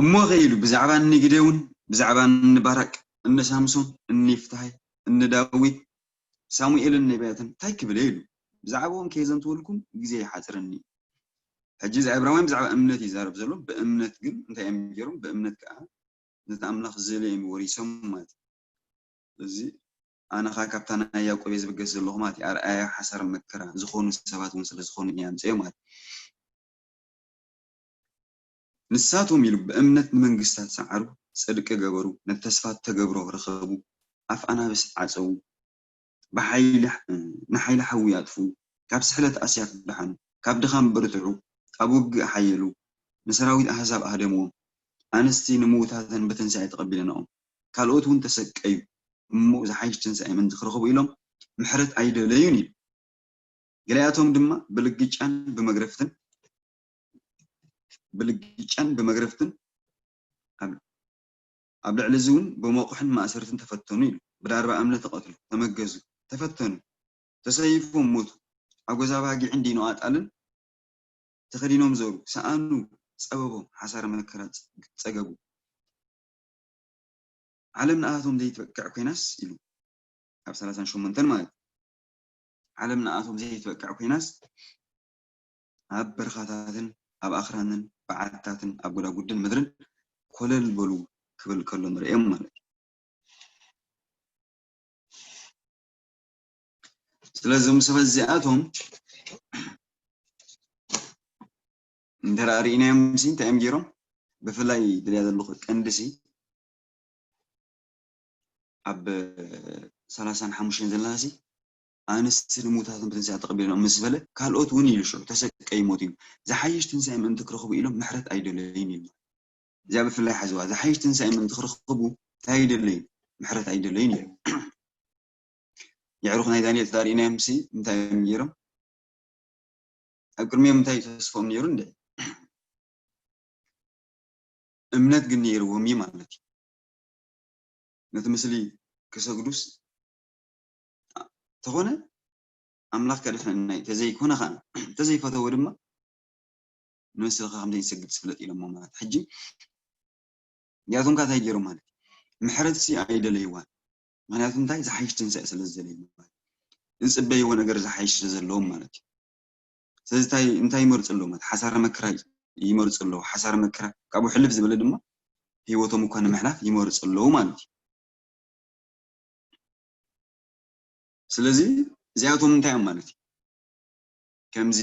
እሞ ከ ኢሉ ብዛዕባ እኒ ግዴውን ብዛዕባ እኒ ባራቅ እኒ ሳምሶን እኒ ፍትሃይ እኒ ዳዊት ሳሙኤልን ነቢያትን እንታይ ክብል ኢሉ ብዛዕባኦም ከየዘንትወልኩም ግዜ ይሓፅረኒ። ሕጂ እዚ ዕብራውያን ብዛዕባ እምነት ይዛረብ ዘሎ። ብእምነት ግን እንታይ እዮም ገይሮም? ብእምነት ከዓ ነቲ ኣምላኽ ዝደለዮም ወሪሶም ማለት እዩ። እዚ ኣነ ኸዓ ካብታ ናይ ያዕቆብ እየ ዝብገስ ዘለኹ ማለት እዩ። ኣርኣያ ሓሳር መከራ ዝኾኑ ሰባት እውን ስለ ዝኾኑ እየ ኣምፅኦ ማለት እዩ። ንሳቶም ኢሉ ብእምነት ንመንግስታት ሰዓሩ፣ ጽድቂ ገበሩ፣ ነቲ ተስፋ እተገብሮ ረኸቡ፣ ኣፍ ኣናብስ ዓጸዉ፣ ብሓይሊ ንሓይሊ ሓዊ ኣጥፍኡ፣ ካብ ስሕለት ኣስያፍ ደሓኑ፣ ካብ ድኻም በርትዑ፣ ኣብ ውግእ ሓየሉ፣ ንሰራዊት ኣህዛብ ኣህደምዎም፣ ኣንስቲ ንምዉታተን ብትንሳኤ ተቐቢለንኦም፣ ካልኦት እውን ተሰቀዩ እሞ ዝሓይሽ ትንሳኤ ምእንቲ ክረኽቡ ኢሎም ምሕረት ኣይደለዩን ኢሉ። ገሊኣቶም ድማ ብልግጫን ብመግረፍትን ብልግጫን ብመግረፍትን ኣብ ኣብ ልዕሊ እዚ እውን ብመቑሕን ማእሰርትን ተፈተኑ ኢሉ። ብዳርባ እምነ ተቐትሉ፣ ተመገዙ፣ ተፈተኑ፣ ተሰይፎም ሞቱ። ኣጎዛ ባጊዕን ዲኖ ኣጣልን ተኸዲኖም ዞሩ፣ ሰኣኑ፣ ጸበቦም፣ ሓሳረ መከራ ጸገቡ። ዓለም ንኣቶም ዘይትበቅዕ ኮይናስ ኢሉ ኣብ ሰላሳን ሸሞንተን ማለት ዓለም ንኣቶም ዘይትበቅዕ ኮይናስ ኣብ በረኻታትን ኣብ ኣኽራንን በዓትታትን ኣብ ጎዳጉድን ምድርን ኮለል በሉ ክብል ከሎ ንርእዮም ማለት እዩ። ስለዚ እዞም ሰባት እዚኣቶም እንተ ርኢናዮም ሲ እንታይ እዮም ገይሮም? ብፍላይ ድልያ ዘለኹ ቀንዲ ሲ ኣብ ሰላሳን ሓሙሽተን ዘለና ሲ ኣንስቲ ንሙታትን ብትንሳኤ ተቐቢሎም ምስ በለ ካልኦት እውን ኢሉ ሽዑ ተሰቀዩ ሞት እዩ ዝሓይሽ ትንሳኤ ምእንቲ ክረኽቡ ኢሎም ምሕረት ኣይደለዩን ኢሉ። እዚኣ ብፍላይ ሓዝዋ ዝሓይሽ ትንሳኤ ምእንቲ ክረኽቡ እንታይ ኣይደለዩን ምሕረት ኣይደለዩን ኢሉ። የዕሩኽ ናይ ዳንኤል ተዳሪእናዮም ሲ እንታይ እዮም ገይሮም? ኣብ ቅድሚኦም እንታይ ተስፎም ነይሩ እንደ እምነት ግን ነይርዎም እዩ ማለት እዩ። ነቲ ምስሊ ክሰግዱስ ተኾነ ኣምላኽ ከድሕነና እዩ፣ ተዘይኮነ ከዓ ተዘይፈተወ ድማ ንመስልኻ ከም ዘይንሰግድ ዝፍለጥ ኢሎሞ ማለት ሕጂ እዚኣቶም ከ እንታይ ገይሮም ማለት እዩ? ምሕረት ሲ ኣይደለይዋን። ምክንያቱ እንታይ ዝሓይሽ ትንሳኤ ስለ ዝደለዩ ማለት ዝፅበይዎ ነገር ዝሓይሽ ስለ ዘለዎም ማለት እዩ። ስለዚ እንታይ እንታይ ይመርፁ ኣለዉ ማለት ሓሳረ መከራ ይመርፁ ኣለዉ። ሓሳረ መከራ ካብኡ ሕልፍ ዝበለ ድማ ህይወቶም እኳ ንምሕላፍ ይመርፁ ኣለዉ ማለት እዩ። ስለዚ እዚኣቶም እንታይ እዮም ማለት እዩ? ከምዚ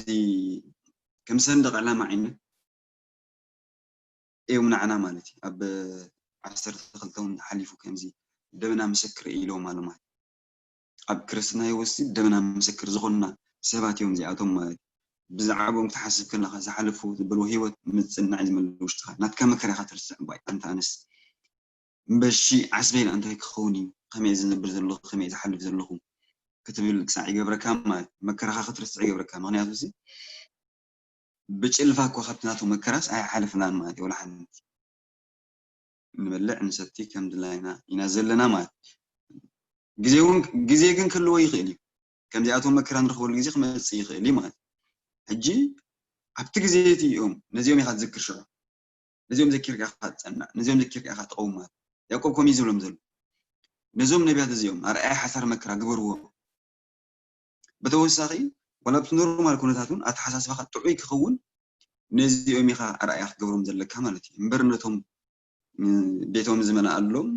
ከም ሰንደቕ ዕላማ ዓይነት እዮም ንዓና ማለት እዩ። ኣብ ዓሰርተ ክልተ እውን ሓሊፉ ከምዚ ደበና ምስክር ኢሎም ኣሎ ማለት ኣብ ክርስትና ህይወት ሲ ደበና ምስክር ዝኾኑና ሰባት እዮም እዚኣቶም ማለት እዩ። ብዛዕባኦም ክትሓስብ ከለኻ ዝሓለፉ ዝበልዎ ህይወት ምጽናዕ እዩ ዝመልእ ውሽጥኻ። ናትካ መከራ ኢኻ ትርስዕ እምባይ ኣንታ ኣነስ እምበሺ ዓስበይ ኢላ እንታይ ክኸውን እዩ ከመይ ዝነብር ዘለኹ ከመይ ዝሓልፍ ዘለኹ ክትብል ክሳዕ ይገብረካ ማለት መከራኻ ክትርስዕ ይገብረካ ምክንያቱ ሲ ብጭልፋ እኳ ካብቲ ናቱ መከራስ ኣይሓለፍናን ማለት እዩ ወላ ሓንቲ ንበልዕ ንሰቲ ከም ድላይና ኢና ዘለና ማለት ግዜ እውን ግዜ ግን ክህልዎ ይኽእል እዩ ከምዚኣቶም መከራ ንረኽበሉ ግዜ ክመፅእ ይኽእል እዩ ማለት ሕጂ ኣብቲ ግዜ እቲ እዮም ነዚኦም ኢኻ ትዝክር ሽዑ ነዚኦም ዘኪርካ ኢኻ ትፀንዕ ነዚኦም ዘኪርካ ኢኻ ትቐውም ማለት ያዕቆብ ከምኡ ዝብሎም ዘሎ ነዞም ነቢያት እዚኦም ኣርኣያ ሓሳር መከራ ግበርዎም ብተወሳኺ ዋላ ኣብቲ ኖርማል ኩነታት እውን ኣተሓሳስባኻ ጥዑይ ክኸውን ነዚኦም ኢኻ ኣርኣያ ክትገብሮም ዘለካ ማለት እዩ እምበር ነቶም ቤቶም ዝመልኣሎም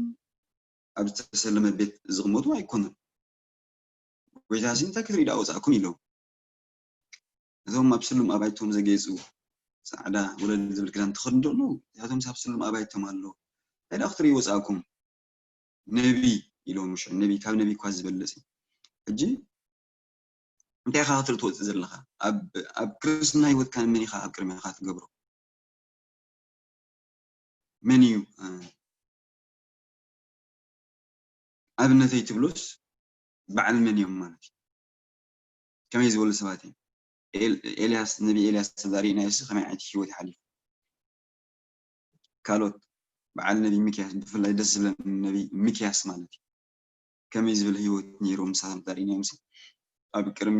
ኣብ ዝተሰለመ ቤት ዝቕመጡ ኣይኮኑን ጎይታ ሲ እንታይ ክትርኢ ደኣ ወጻእኩም ኢሎም። እቶም ኣብ ስሉም ኣባይቶም ዘጌጹ ጻዕዳ ወለል ዝብል ክዳን ተኸድኑ ኣለዉ። እዚኣቶም ኣብ ስሉም ኣባይቶም ኣለዉ። እንታይ ደኣ ክትርኢ ወጻእኩም? ነቢ ኢሎም ሽዑ፣ ነቢ ካብ ነቢ እኳ ዝበልጽ እዩ። ሕጂ እንታይ ኢኻ ክትርኢ ትወጽእ ዘለኻ? ኣብ ኣብ ክርስትና ህይወትካ ንመን ኢኻ ኣብ ቅድሜኻ ትገብሮ? መን እዩ ኣብነተይ ትብሎስ በዓል መን እዮም ማለት እዩ? ከመይ ዝበሉ ሰባት እዮም? ኤልያስ፣ ነቢ ኤልያስ ተዛሪእናዮሲ ከመይ ዓይነት ህይወት ይሓሊፉ? ካልኦት በዓል ነቢ ሚክያስ፣ ብፍላይ ደስ ዝብለኒ ነቢ ሚክያስ ማለት እዩ። ከመይ ዝብል ህይወት ነይሩ ምሳቶም ተዛሪእናዮም ሲ ኣብ ቅድሚ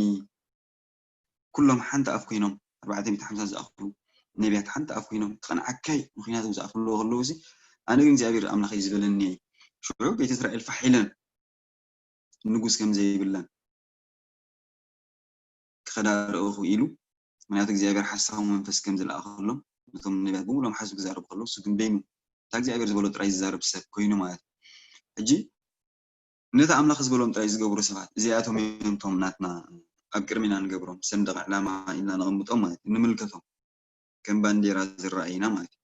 ኩሎም ሓንቲ ኣፍ ኮይኖም ኣርባዕተ ሚእቲ ሓምሳ ዝኣኽሉ ነቢያት ሓንቲ ኣፍ ኮይኖም ክቐንዓካይ ምኽንያት ዝኣኽልዎ ከለዉ ሲ ኣነ ግን እግዚኣብሔር ኣምላኸይ ዝበለኒ ሽዑ ቤት እስራኤል ፋሕ ኢለን ንጉስ ከም ዘይብለን ክኸዳ ርኢኹ ኢሉ። ምክንያቱ እግዚኣብሔር ሓሳዊ መንፈስ ከም ዝለኣኸሎም ነቶም ነቢያት ብምሎም ሓሱ ክዛረቡ ከለዉ እሱ ግን በይኑ እታ እግዚኣብሔር ዝበሎ ጥራይ ዝዛረብ ሰብ ኮይኑ ማለት እዩ። ሕጂ ነቲ ኣምላኽ ዝበሎም ጥራይ ዝገብሩ ሰባት እዚኣቶም እዮም እቶም ናትና ኣብ ቅድሚና ንገብሮም ሰንደቕ ዕላማ ኢልና ነቐምጦም ማለት እዩ። ንምልከቶም ከም ባንዴራ ዝረኣዩና ማለት እዩ።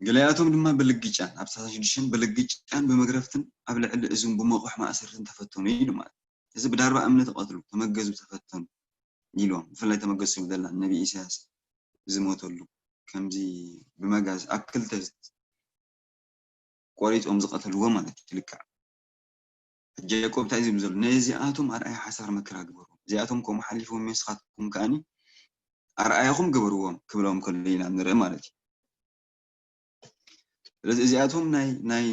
ገሊኣቶም ድማ ብልግጫን ኣብ ሰላሳ ሽዱሽተ ብልግጫን ብመግረፍትን ኣብ ልዕሊ እዝን ብመቑሕ ማእሰርትን ተፈተኑ ኢሉ ማለት እዩ። እዚ ብዳርባ እምኒ ተቐትሉ፣ ተመገዙ፣ ተፈተኑ ኢልዎም። ብፍላይ ተመገዙ ዝብል ዘላ ነቢ ኢሳያስ ዝሞተሉ ከምዚ ብመጋዝ ኣብ ክልተ ቆሪጾም ዝቐተልዎ ማለት እዩ። ልክዕ ሕጂ ያዕቆብ እንታይ ዝብል ዘሎ? ነዚኣቶም ኣርኣያ ሓሳር መከራ ግበርዎም። እዚኣቶም ከምኡ ሓሊፎም እዮም፣ ንስኻትኩም ከኣኒ ኣርኣያኹም ግበርዎም ክብሎም ከሎ ኢና ንርኢ ማለት እዩ። ስለዚ እዚኣቶም ናይ ናይ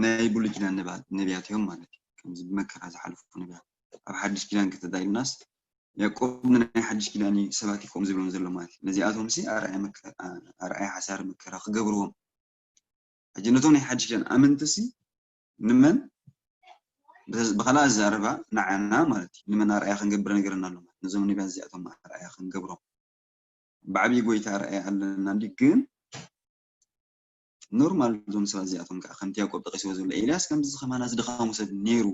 ናይ ብሉይ ኪዳን ነባ- ነቢያት እዮም ማለት እዩ። ከምዚ ብመከራ ዝሓልፉ ነቢያት ኣብ ሓድሽ ኪዳን ክትዳ ኢልናስ ያዕቆብ ንናይ ሓድሽ ኪዳን እዩ ሰባት እዩ ከምኡ ዝብሎም ዘሎ ማለት እዩ። ነዚኣቶም ሲ ኣርኣያ መከ- ኣርኣያ ሓሳር መከራ ክገብርዎም ሕጂ ነቶም ናይ ሓድሽ ኪዳን ኣመንቲ ሲ ንመን ብኻልእ ኣዛረባ ንዓና ማለት እዩ። ንመን ኣርኣያ ክንገብር ነገርና ኣሎ ማለት ነዞም ነቢያት እዚኣቶም ኣርኣያ ክንገብሮም ብዓብዪ ጎይታ ኣርኣያ ኣለና እንዲ ግን ኖርማል እዞም ሰባት እዚኣቶም ከዓ ከምቲ ያዕቆብ ጠቂስዎ ዘሎ ኤልያስ ከምዚ ከማና ዝድኻሙ ሰብ ነይሩ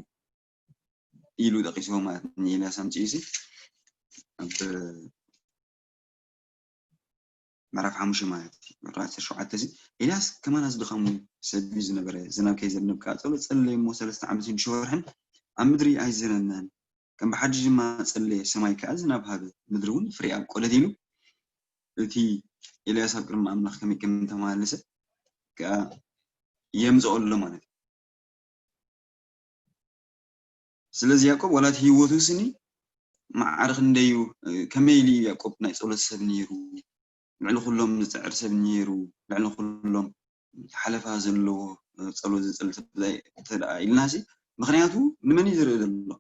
ኢሉ ጠቂስዎ ማለት ንኤልያስ ኣምፅኡ ሲ ኣብ ምዕራፍ ሓሙሽተ ማለት እዩ ምዕራፍ ዓሰርተ ሸውዓተ እዚ ኤልያስ ከማና ዝድኻሙ ሰብ እዩ ዝነበረ ዝናብ ከይዘንብ ከዓ ፀሎት ፀለየ እሞ ሰለስተ ዓመት ሽዱሽተ ወርሕን ኣብ ምድሪ ኣይዘነመን ከም ብሓድሽ ድማ ፀለየ ሰማይ ከዓ ዝናብ ሃበ ምድሪ እውን ፍሬ ኣብቆለት ኢሉ እቲ ኤልያስ ኣብ ቅድሚ ኣምላኽ ከመይ ከም ተመላለሰ ከዓ የምፅኦ ኣሎ ማለት እዩ። ስለዚ ያዕቆብ ዋላ እቲ ህይወቱ ስኒ መዓር ክንደዩ ከመይ ኢሉ እዩ ያዕቆብ ናይ ጸሎት ሰብ ነይሩ፣ ልዕሊ ኩሎም ዝፅዕር ሰብ ነይሩ፣ ልዕሊ ኩሎም ሓለፋ ዘለዎ ጸሎት ዝፅል ሰብ እንተ ደኣ ኢልናሲ ምኽንያቱ ንመን እዩ ዝርኢ ዘሎ?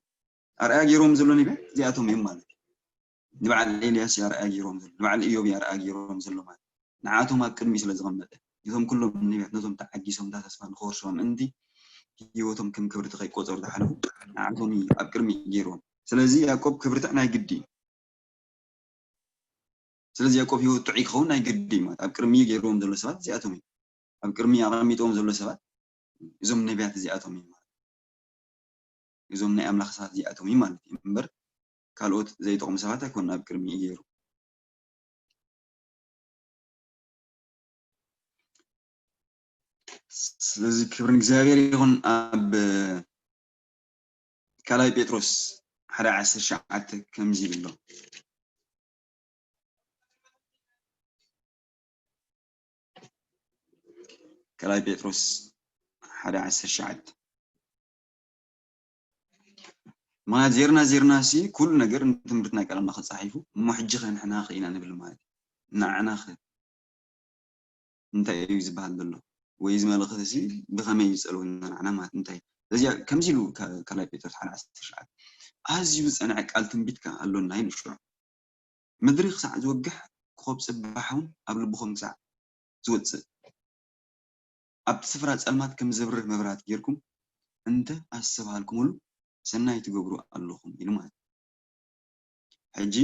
ኣርኣያ ገይሮም ዘሎ ነቢያት እዚኣቶም እዮም ማለት እዩ። ንበዓል ኤልያስ ኣርኣያ ገይሮም ዘሎ ንበዓል እዮብ ኣርኣያ ገይሮም ዘሎ ማለት ንዓቶም ኣብ ቅድሚ ስለ ዝቐመጠ ነቶም ኩሎም ነቢያት ነቶም ተዓጊሶም እታ ተስፋ ንክወርሶም ምእንቲ ህይወቶም ከም ክብርቲ ከይቆፀሩ ዝሓለፉ ንዓቶም እዩ ኣብ ቅድሚ ገይሮም ስለዚ ያዕቆብ ክብርትዕ ናይ ግዲ እዩ ስለዚ ያዕቆብ ህይወት ጥዑይ ክኸውን ናይ ግዲ እዩ ማለት ኣብ ቅድሚ ገይሮም ዘሎ ሰባት እዚኣቶም እዩ ኣብ ቅድሚ ኣቐሚጦም ዘሎ ሰባት እዞም ነቢያት እዚኣቶም እዩ ማለት እዞም ናይ ኣምላኽ ሰባት እዚኣቶም እዩ ማለት እዩ እምበር ካልኦት ዘይጠቕሙ ሰባት ኣይኮኑን ኣብ ቅድሚኡ ገይሩ። ስለዚ ክብሪ ንእግዚኣብሔር ይኹን። ኣብ ካልኣይ ጴጥሮስ ሓደ ዓሰርተ ትሽዓተ ከምዚ ይብል ኣሎ። ካልኣይ ጴጥሮስ ሓደ ዓሰርተ ትሽዓተ ምኽንያት ዜርና ዜርና ሲ ኩሉ ነገር ንትምህርትና ቃል ኣምላኽ ተጻሒፉ እሞ ሕጂ ኸ ንሕና ኸ ኢና ንብል ማለት እዩ ንዓና ኸ እንታይ እዩ ዝበሃል ዘሎ ወይ እዚ መልእኽቲ ሲ ብኸመይ እዩ ዝጸልወና ንዓና ማለት እንታይ እዚ ከምዚ ኢሉ ካልኣይ ጴጥሮስ ሓደ ዓሰርተ ትሽዓተ ኣዝዩ ዝጸንዐ ቃል ትንቢት ከ ኣሎና ኢሉ ሽዑ ምድሪ ክሳዕ ዝወግሕ ኮኸብ ጽባሕ እውን ኣብ ልብኹም ክሳዕ ዝወጽእ ኣብቲ ስፍራ ጸልማት ከም ዘብርህ መብራት ጌርኩም እንተ ኣስተብሃልኩምሉ ሰናይ ትገብሩ ኣለኹም ኢሉ ማለት እዩ። ሕጂ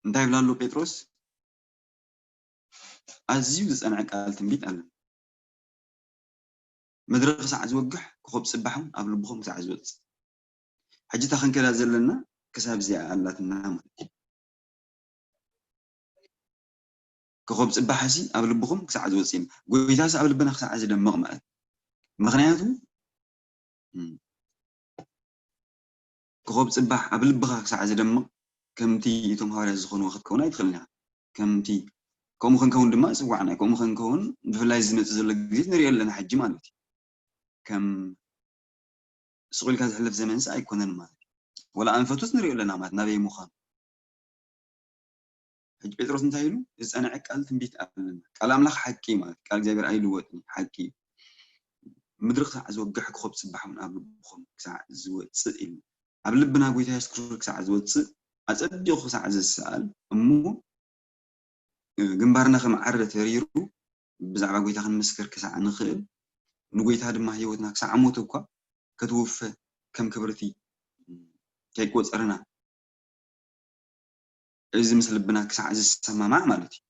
እንታይ ይብላ ኣሎ ጴጥሮስ? ኣዝዩ ዝጸንዐ ቃል ትንቢት ኣሎ። ምድሪ ክሳዕ ዝወግሕ፣ ኮኸብ ጽባሕ እውን ኣብ ልብኹም ክሳዕ ዝወጽእ። ሕጂ እታ ክንከዳ ዘለና ክሳብ እዚኣ ኣላትና ማለት እዩ። ኮኸብ ጽባሕሲ ኣብ ልብኹም ክሳዕ ዝወጽእ ኢልና፣ ጎይታሲ ኣብ ልብና ክሳዕ ዝደምቕ ማለት እዩ። ምኽንያቱ፣ እም፣ ኮኸብ ጽባሕ ኣብ ልብኻ ክሳዕ ዝደምቕ፣ ከምቲ እቶም ሃዋርያት ዝኾንዎ ክትከውን ኣይትኽእልን ኢኻ። ከምቲ፣ ከምኡ ክንከውን ድማ ጽዋዕና እዩ። ከምኡ ክንከውን ብፍላይ ዝመጽእ ዘሎ ግዜ ንሪኦ ኣለና ሕጂ ማለት እዩ። ከም ስቕ ኢልካ ዝሕለፍ ዘመንስ ኣይኮነን ማለት እዩ። ወላ ኣንፈቱስ ንሪኦ ኣለና ማለት ናበይ ምዃኑ። ሕጂ ጴጥሮስ እንታይ ኢሉ? ዝጸንዐ ቃል ትንቢት ኣለና። ቃል ኣምላኽ ሓቂ እዩ ማለት እዩ። ቃል እግዚኣብሔር ኣይልወጥን እዩ፣ ሓቂ እዩ። ምድሪ ክሳዕ ዝወግሕ ኮኸብ ጽባሕ እውን ኣብ ልብኹም ክሳዕ ዝወጽእ ኢሉ። ኣብ ልብና ጎይታ የሱስ ክርስቶስ ክሳዕ ዝወጽእ፣ ኣጸቢቑ ክሳዕ ዝሰኣል፣ እሞ፣ እ፣ ግንባርና ከም ዓረ ተሪሩ ብዛዕባ ጎይታ ክንምስክር ክሳዕ ንኽእል፣ ንጎይታ ድማ ህይወትና ክሳዕ ሞት እኳ ከትውፈ ከም ክብርቲ ከይቆጸርና፣ እዚ ምስ ልብና ክሳዕ ዝሰማማዕ ማለት እዩ።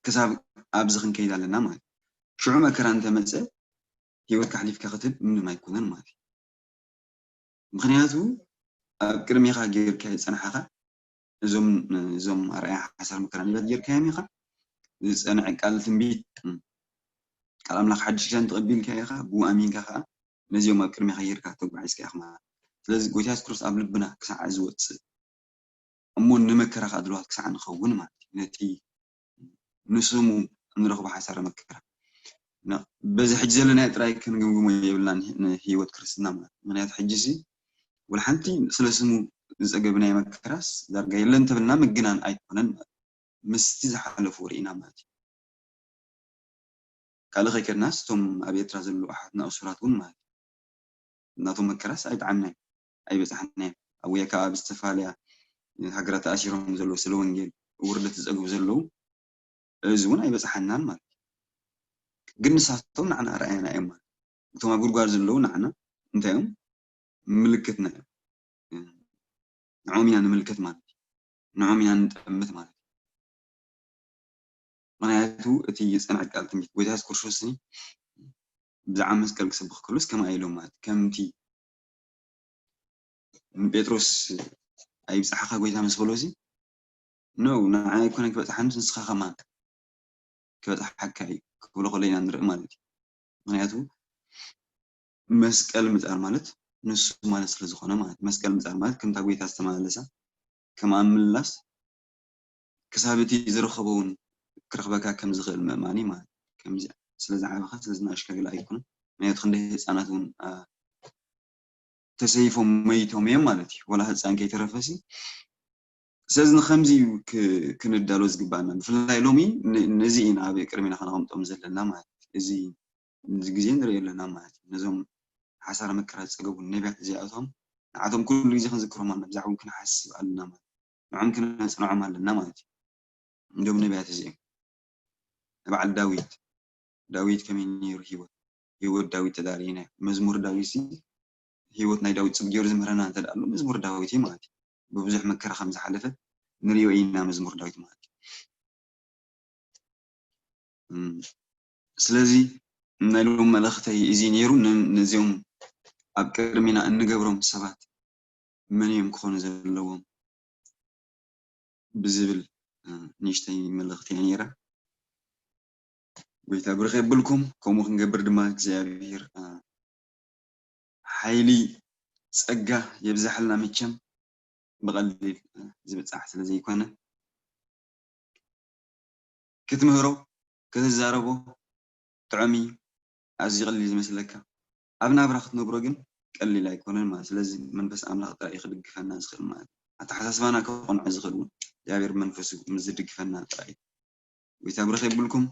ክሳብ ኣብዚ ክንከይድ ኣለና ማለት እዩ። ሽዑ መከራ እንተመጸ ህይወትካ ኣሕሊፍካ ክትህብ ምንም ኣይኮነን ማለት እዩ። ምኽንያቱ ኣብ ቅድሜኻ ጌርካ ዝጸናሕኻ እዞም፣ እዞም ኣርኣያ ሓሳር መከራ ነቢያት ጌርካዮም ኢኻ። ዝጸንዐ ቃል ትንቢት፣ ቃል ኣምላኽ ሓድሽ ኪዳን ተቐቢልካ ኢኻ፣ ብኡ ኣሚንካ ከኣ ነዚኦም ኣብ ቅድሜኻ ጌርካ ተጓዒዝካ ኢኻ ማለት። ስለዚ ጎይታ የሱስ ክርስቶስ ኣብ ልብና ክሳዕ ዝወጽእ፣ እሞ ንመከራ ከኣ ድልዋት ክሳዕ ንኸውን ማለት እዩ። ነቲ ንስሙ እንረኽቦ ሓሳረ መከራ። ና-፣ በዚ ሕጂ ዘለናዮ ጥራይ ክንግምግሞ የብልናን ንህይወት ክርስትና ማለት። ምኽንያቱ ሕጂሲ ወላ ሓንቲ ስለ ስሙ ዝጸገብናዮ መከራስ ዳርጋ የለን ተብልና ምግናን ኣይኮነን ማለት። ምስቲ ዝሓለፉ ርኢና ማለት እዩ። ካልእ ከይከድናስ እቶም ኣብ ኤርትራ ዘለዉ ኣሓትና እሱራት እውን ማለት እዩ። ናቶም መከራስ ኣይጠዓምናን፣ ኣይበጻሕናን። ኣብ ወያ ከኣ ኣብ ዝተፈላለያ ሃገራት ተኣሲሮም ዘለዉ ስለ ወንጌል ውርደት ዝጸግቡ ዘለዉ፣ እዚ እውን ኣይበጻሓናን ማለት እዩ። ግን ንሳቶም ንዓና ኣርኣያና እዮም ማለት እዩ። እቶም ኣብ ጉድጓድ ዘለዉ ንዓና እንታይ እዮም? ምልክትና እዮም። ንዖም ኢና ንምልከት ማለት እዩ። ንዖም ኢና ንጠምት ማለት እዩ። ምኽንያቱ እቲ ዝጸንዐ ቃል ትንቢት ጎይታ የሱስ ክርስቶስ ብዛዕባ መስቀል ክሰብኽ ከሎስ ከምኣ ኢሎም ማለት ከምቲ ንጴጥሮስ ኣይብጻሕኻ ጎይታ ምስ በሎሲ፣ ኖ፣ ንዓይ ኣይኮነን ክበጽሓንስ ንስኻ ከማን ክበጽሓካ እዩ ክብሎ ከሎ ኢና ንርኢ ማለት እዩ። ምኽንያቱ መስቀል ምጻር ማለት ንሱ ማለት ስለ ዝኾነ ማለት፣ መስቀል ምጻር ማለት ከምታ ጎይታ ዝተመላለሳ ከምኣ ምምላስ ክሳብ እቲ ዝረኸቦ እውን ክረኽበካ ከም ዝኽእል ምእማን እዩ ማለት እዩ። ከምዚ ስለ ዝዓበኻ ስለ ዝናእሽካ ገለ ኣይኮነን። ምኽንያቱ ክንደይ ህጻናት እውን፣ አ፣ ተሰይፎም መይቶም እዮም ማለት እዩ። ወላ ህጻን ከይተረፈሲ። ስለዚ ንኸምዚ እዩ ክ-፣ ክንዳሎ ዝግባኣና። ብፍላይ ሎሚ ን-፣ ነዚ ኢና ኣብ ቅድሜና ከነቐምጦም ዘለና ማለት እዩ። እዚ፣ እዚ ግዜ ንሪኦ ኣለና ማለት እዩ። ነዞም ሓሳረ መከራ ዝጸገቡ ነቢያት እዚኣቶም፣ ንዓቶም ኩሉ ግዜ ክንዝክሮም ኣለና፣ ብዛዕባኦም ክንሓስብ ኣለና ማለት እዩ። ንዖም ክነጽንዖም ኣለና ማለት እዩ። እንዲም ነቢያት እዚኦም ንበዓል ዳዊት፣ ዳዊት ከመይ ነይሩ ህይወት፣ ህይወት ዳዊት ተዳሪእና መዝሙር ዳዊት ሲ ህይወት ናይ ዳዊት ጽብ ገይሩ ዝምህረና እንተ ደኣ ኣሎ መዝሙር ዳዊት እዩ ማለት እዩ። ብብዙሕ መከራ ከም ዝሓለፈ ንሪኦ ኢና መዝሙር ዳዊት ማለት እዩ። እም፣ ስለዚ ናይ ሎም መልእኽተይ እዚ ነይሩ። ን-፣ ነዚኦም ኣብ ቅድሚና እንገብሮም ሰባት መን እዮም ክኾኑ ዘለዎም ብዝብል፣ እ፣ ንእሽተይ መልእኽቲ እያ ነይራ። ጎይታ ብርኽ የብልኩም። ከምኡ ክንገብር ድማ እግዚኣብሔር፣ እ፣ ሓይሊ ጸጋ የብዝሓልና። መቸም ብቐሊል፣ እ፣ ዝብጻሕ ስለ ዘይኮነ ክትምህሮ፣ ክትዛረቦ ጥዑም እዩ። ኣዝዩ ቀሊል ዝመስለካ፣ ኣብ ናብራ ክትነብሮ ግን ቀሊል ኣይኮነን ማለት። ስለዚ መንፈስ ኣምላኽ ጥራይ እዩ ክድግፈና ዝኽእል ማለት። ኣተሓሳስባና ክቐንዖ ዝኽእል እውን እግዚኣብሔር መንፈሱ ምስ ዝድግፈና ጥራይ እዩ። ጎይታ ብርኽ የብልኩም።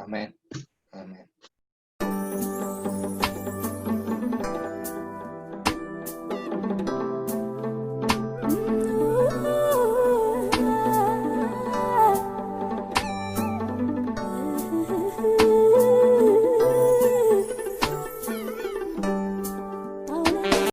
ኣሜን። ኣሜን።